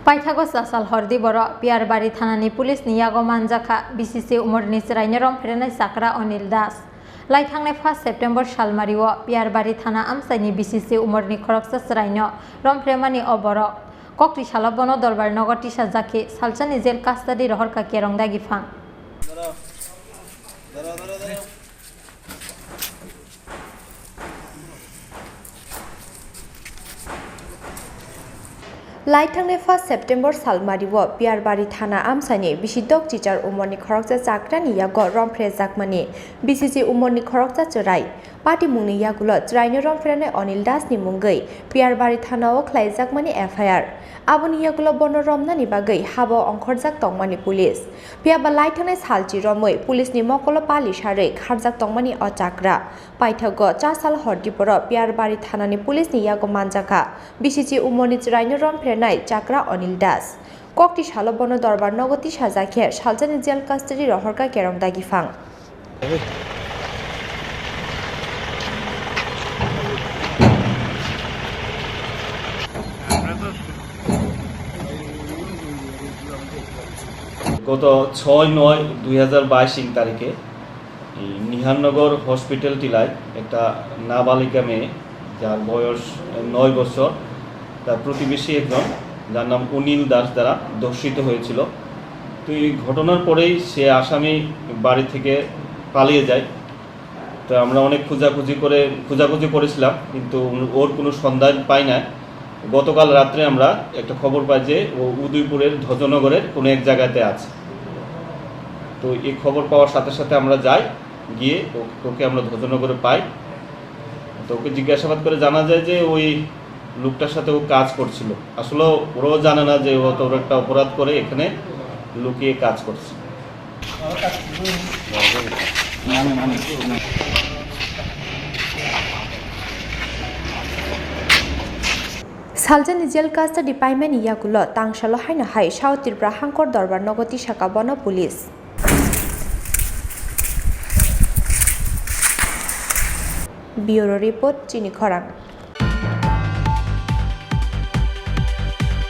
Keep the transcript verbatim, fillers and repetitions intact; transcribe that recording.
Paithago chasal hordi borok Piyarbari thanani police ni yago manjakha B C C umorni chwraino romphrenai chakra Onil Das. Laithangnai first September salmario Piyarbari thana amchaini B C C umorni khoroksa chwraino romphremani o borok. Kokti salo bono dorbar nogo tisajakhi salsani jail custody rohorkha kerong dagi phang. Lai thangnai first September salmario Piyarbari thana amchaini bisi dok chichar umorni khoroksa chakrani yago romphrjakmani B C C umorni khoroksa chwrai. Patimungni yagulo chwraino romphrwnai Onil Das ni mungwi Piyarbari thanao khlaijakmani F I R. Aboni yagulo bono romnani bagwi habo ongkhorjak tongmani police. Phiya ba lai thangnai salchi romwi police ni mokolo pali sarwi kharjak tongmani o chakra. Paithago cha sal hordi borok Piyarbari thanani police ni yago manjakha B C C umorni chwraino romphrwnai chakra Onil Das. Kokti salo bono dorbar nogo tisajak khe salsani jail custody rohorkha kerong dagi phang. গত ছয় নয় দুই হাজার বাইশ ইং তারিখে এই নিহারনগর হসপিটাল টিলায় একটা নাবালিকা মেয়ে, যার বয়স নয় বছর, তার প্রতিবেশী একজন, যার নাম অনিল দাস, দ্বারা ধর্ষিত হয়েছিল। তো এই ঘটনার পরেই সে আসামি বাড়ি থেকে পালিয়ে যায়। তো আমরা অনেক খোঁজাখুঁজি করে, খোঁজাখুঁজি করেছিলাম, কিন্তু ওর কোনো সন্ধান পাই না। গতকাল রাত্রে আমরা একটা খবর পাই যে ও উদয়পুরের ধ্বজনগরের কোনো এক জায়গাতে আছে। তো এই খবর পাওয়ার সাথে সাথে আমরা যাই, গিয়ে ও-, ওকে আমরা ধ্বজনগরে পাই। তো ওকে জিজ্ঞাসাবাদ করে জানা যায় যে ওই লোকটার সাথে ও কাজ করছিল। আসলে ওরাও জানে না যে ও অত বড় একটা অপরাধ করে এখানে লুকিয়ে কাজ করছে। Saljani jail custody paimani yagulo tangsalo haino hai South Tripura hangkor dorbar nogo tisaka bono police. Bureau report, Chini Khorang.